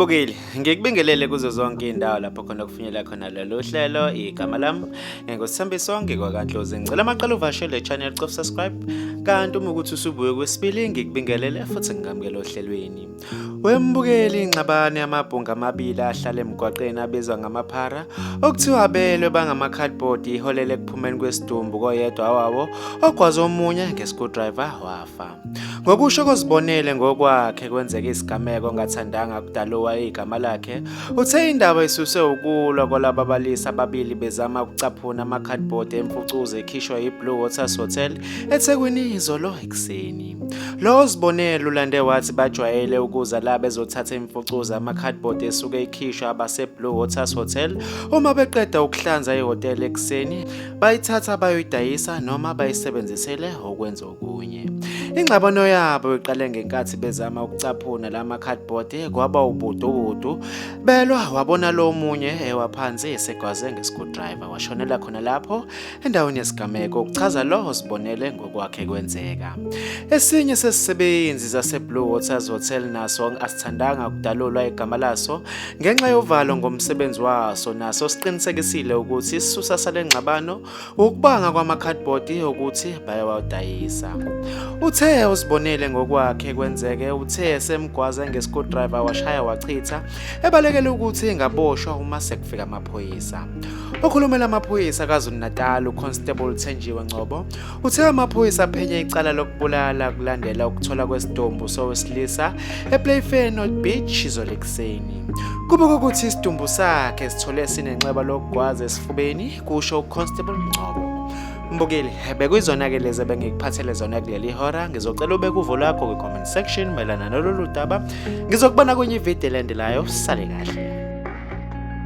Mbukeli, ngikubingelele kuzo zonke indawo lapho khona kufinyela khona lolu hlelo. Igama lami nginguSithembiso ngikwaKaNdlozi. Ngicela amaqala uvashele channel, cofa subscribe. Kanti uma ukuthi usubuye kwesibili ngikubingelele futhi ngingamukela ohlelweni. Wembukeli, ingxabano yamabhunga amabili ahlala emgwaqeni abizwa ngamaphara okuthiwa abelwe bangama-cardboard iholele ekuphumeni kwesidumbu koyedwa wawo ogwaze omunye nge-screwdriver wafa. Ngokusho kozibonele ngokwakhe kwenzeka isigameko ongathandanga kudalowa igama lakhe, uthe indaba isuse ukulwa kwalaba balisa ababili bezama ukucaphuna ama-cardboard emfucuza ekhishwa yi-Blue Waters Hotel eThekwini izolo ekuseni. Lo ozibonele ulande wathi bajwayele ukuza la bezothatha imfucuza ama-cardboard esuke ikhishwa abase-Blue Waters Hotel uma beqeda ukuhlanza ihhotela ekuseni, bayithatha bayoyidayisa noma bayisebenzisele ukwenza okunye. Ingxabano yabo iqale ngenkathi bezama ukucaphuna la ma-cardboard kwaba ubudubudu belwa wabona lo munye ewa phansi esegwaze nge-screwdriver washonela khona lapho endaweni yesigameko, kuchaza lo ozibonele ngokwakhe kwenzeka. Esinye sesisebenzi zaseBlue Waters Hotel naso asithandanga ukudalulwa igama laso ngenxa yovalo ngomsebenzi waso, naso siqinisekisile ukuthi isisusa sale ngxabano ukubanga kwama-cardboard ukuthi bayawadayisa. Uthe uzibonele ngokwakhe kwenzeke, uthe esemgwaze nge-screwdriver washaya wachitha ebalekela ukuthi engaboshwa uma sekufika amaphoyisa. Okhulumela amaphoyisa KwaZulu-Natal uConstable Thenjiwe Ngcobo uthe amaphoyisa aphenye icala lokubulala kulandela ukuthola kwesidumbu sowesilisa ePlayfair North Beach izolo ekuseni. Kubikwa ukuthi isidumbu sakhe sithole sinenxeba lokugwaza esifubeni, kusho uConstable Ngcobo. Mbukeli, bekuyizona-ke lezi ebengikuphathele zona kuleli hora. Ngizocela ubeke uvo lwakho kwi-comment section mayelana nalolu daba. Ngizokubona kwenye ividiyo elandelayo. Sale kahle.